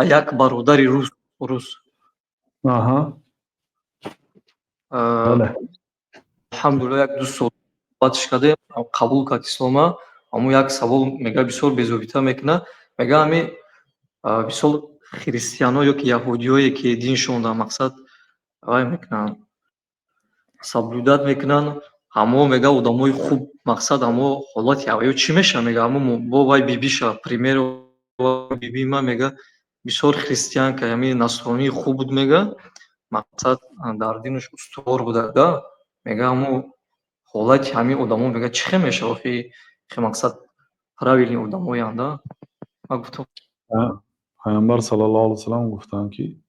Як бародари рус. Аҳа. Бале. Алҳамдулилла, як ду сол баъдш кардем, қабул кард ислома. Аммо як савол мега, бисёр безобита мекунад. Мега, ами бисёр христиано ё ки яҳудиёе, ки диншон дар мақсад вай мекунанд, соблюдать мекунанд, ҳамо, мега, одамои хуб, мақсад, ҳамо ҳолати ё чӣ мешавад, мега, ҳамо бо вай бибиша пример, биби ма, мега, бисёр христианка, ами насронии хуб буд, мега, мақсад, дар динаш устувор буда да. Мега, ҳамо ҳолати ҳамин одамо, мега, чӣ хел мешавад охи? Хе, мақсад, правильный одамоянд да, ман гуфтам. Пайғамбар саллаллоҳу алайҳи васаллам гуфтанд, ки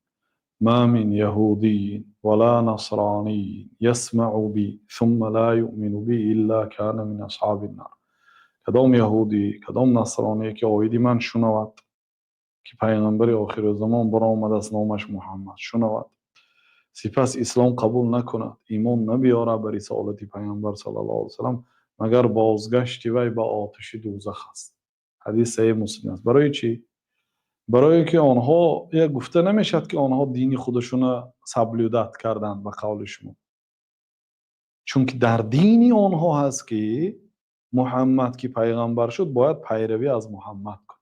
ما من يهودي ولا نصراني يسمع بي ثم لا يؤمن بي إلا كان من أصحاب النار. Кадом яҳудӣ, кадом насроние, ки оиди ман шунавад, ки пайғамбари охирузамон баромадааст, номаш Муҳаммад, шунавад, сипас ислом қабул накунад, имон набиёрад ба рисолати пайғамбар саллаллоҳу алайҳи васаллам, магар бозгашти вай ба оташи дӯзах аст. Ҳадис Саҳеҳ Муслим аст. Барои чӣ? Барое ки онҳо як гуфта намешавад, ки онҳо дини худашонро соблюдать карданд, ба қавли шумо, чунки дар дини онҳо ҳаст, ки Муҳаммад ки пайғамбар шуд, бояд пайравӣ аз Муҳаммад кун.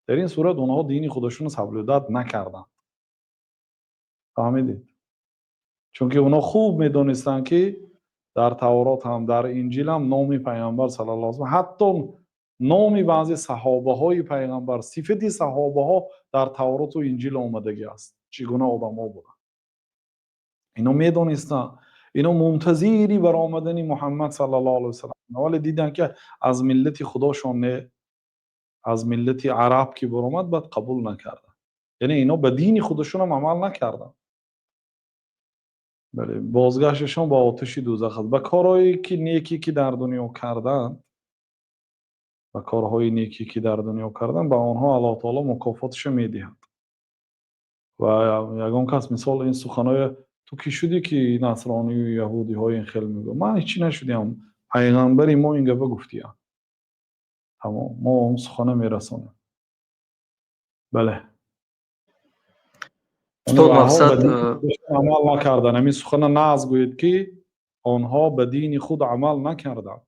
Дар ин сурат онҳо дини худашонро соблюдать накарданд, фаҳмидед? Чунки онҳо хуб медонистанд, ки дар Таврот ҳам, дар Инҷил ҳам номи пайғамбар саллаллоҳу алайҳи васаллам, ҳатто номи баъзе саҳобаҳои пайғамбар, сифати саҳобаҳо дар Тавроту Инҷил омадагӣ аст, чӣ гуна одамҳо буданд. Ино медонистанд, ино мунтазири баромадани Муҳаммад саллаллоҳу алайҳи васаллам, вале диданд, ки аз миллати худошон не, аз миллати араб ки баромад, баъд қабул накарданд. Яъне ино ба дини худашонам амал накарданд. Бале, бозгашташон ба оташи дӯзах аст. Ба корҳое ки некӣ ки дар дунё карданд, ба корҳои некӣ ки дар дунё карданд, ба онҳо Аллоҳ таоло мукофоташо медиҳад. Ва ягон кас, мисол, ин суханое: «Ту кӣ шудӣ, ки насронию яҳудиҳо ин хел мегӯ?» Ман ҳечӣ нашудиам, пайғамбари мо ин гапа гуфтиям, тамом, мо он сухана мерасонем. Бале. Устод, мақсад амал накардан, ҳамин сухана нағз гӯед, ки онҳо ба дини худ амал накарданд.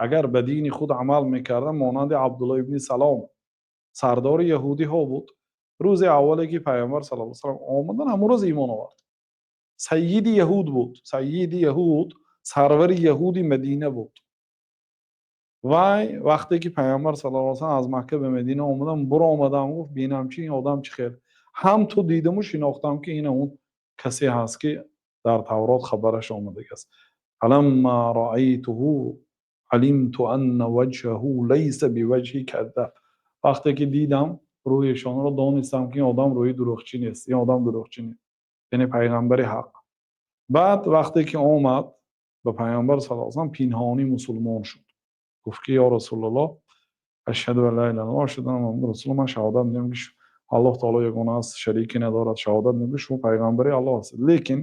Агар ба дини худ амал мекарданд, монанди Абдулло ибни Салом, сардори яҳудиҳо буд, рӯзи аввале ки пайғамбар саллаллоҳу алайҳи васаллам омадан, ҳамон рӯз имон овард. Сайиди яҳуд буд, сайиди яҳуд, сарвари яҳуди Мадина буд. Вай вақте ки пайғамбар саллаллоҳу алайҳи васаллам аз Макка ба Мадина омадан, буромадам, гуфт, бинам чи ин одам чӣ хел. Ҳам ту дидаму шинохтам, ки ин он касе ҳаст, ки дар Таврот хабараш омадагиаст. فلما رأيته علمت أن وجهه ليس بوجه كذاب. Вақте ки дидам рӯяшонро, донистам, ки ин одам рӯи дурӯғчӣ нест, ин одам дурӯғчӣ нест, яъне пайғамбари ҳақ. Баъд вақте ки омад ба пайғамбар саллаллоҳу алайҳи васаллам, пинҳонӣ мусулмон шуд. Гуфт, ки ё Расулуллоҳ, أشهد أن لا إله إلا الله وأشهد أن محمدا رسول الله. Ман шаҳодат медиҳам, ки Аллоҳ таоло ягона аст, шарике надорад, шаҳодат медиҳам, ки шумо пайғамбари Аллоҳ ҳастед. Лекин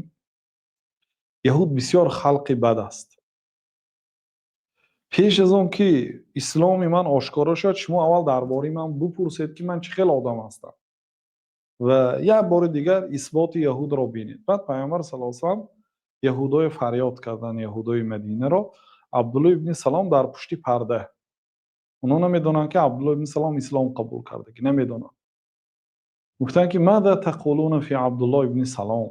яҳуд бисёр халқи бад аст. Пеш аз он ки исломи ман ошкоро шавад, шумо аввал дар бораи ман бупурсед, ки ман чӣ хел одам ҳастам, ва як бори дигар исботи яҳудро бинед. Баъд пайғамбар саллаллоҳу алайҳи васаллам яҳудое фарёд карданд, яҳудои Мадинаро. Абдулло ибни Салом дар пушти парда. Онҳо намедонанд, ки Абдулло ибни Салом ислом қабул карда, ки намедонанд. Гуфтанд, ки ماذا تقولون في عبد الله ابن سلام؟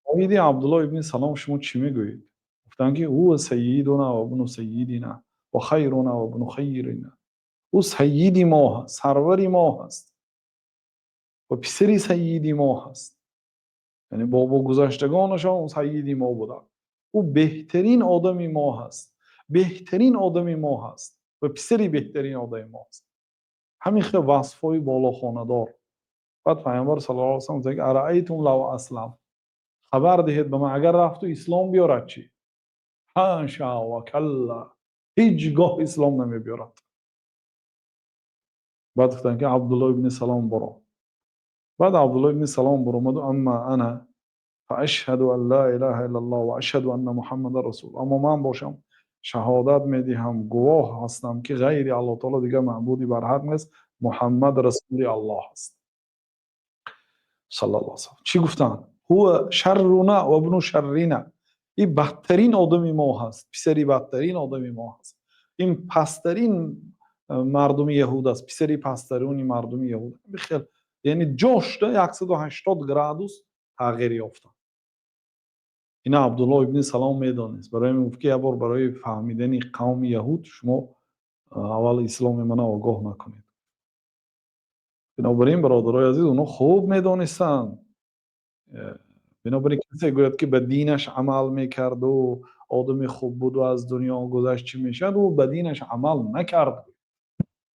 Оиди Абдулло ибни Салом шумо чӣ мегӯед? Гуфтанд, ки هو سيدنا وابن سيدنا وخيرنا وابن خيرنا. Ӯ сайиди мо ҳаст, сарвари мо ҳаст ва писари сайиди мо ҳаст, яъне бобо гузаштагонашон сайиди мо буданд. Ӯ беҳтарин одами мо ҳаст, беҳтарин одами мо ҳаст ва писари беҳтарин одами мо ҳаст. Ҳамин хел васфҳои болохонадор. Баъд пайғамбар саллаллоҳу алайҳи васаллам гуфтанд: أرأيتم لو أسلم؟ Хабар диҳед ба ман, агар рафту ислом биёрад чӣ? حاشا وكلا, ҳеҷ гоҳ ислом намебиёрад. Баъд гуфтанд, ки Абдулло ибни Салом буро. Баъд Абдулло ибни Салом буромаду: أما أنا فأشهد أن لا إله إلا الله وأشهد أن محمدا رسول. Аммо ман бошам, шаҳодат медиҳам, гувоҳ ҳастам, ки ғайри Аллоҳ таоло дигар маъбуди барҳақ нест, Муҳаммад расули Аллоҳ аст. Саллаллоҳу алайҳи васаллам чӣ гуфтанд? هو شرنا وابن شرنا. Ин бадтарин одами мо ҳаст, писари бадтарин одами мо ҳаст. Ин пасттарин мардуми яҳуд аст, писари пасттарини мардуми яҳуд. Бихел, яъне ҷошда 180 градус тағйир ёфтанд. Ина Абдуллоҳ ибни Салом медонист. Барои ҳамин гуфт, ки як бор барои фаҳмидани қавми яҳуд шумо аввал исломи мана огоҳ накунед. Бинобар ин, бародарои азиз, онҳо хуб медонистанд. Бинобар ин касе гӯяд, ки ба динаш амал мекарду одами хуб буду аз дунё гузашт, чӣ мешавад? Ӯ ба динаш амал накард.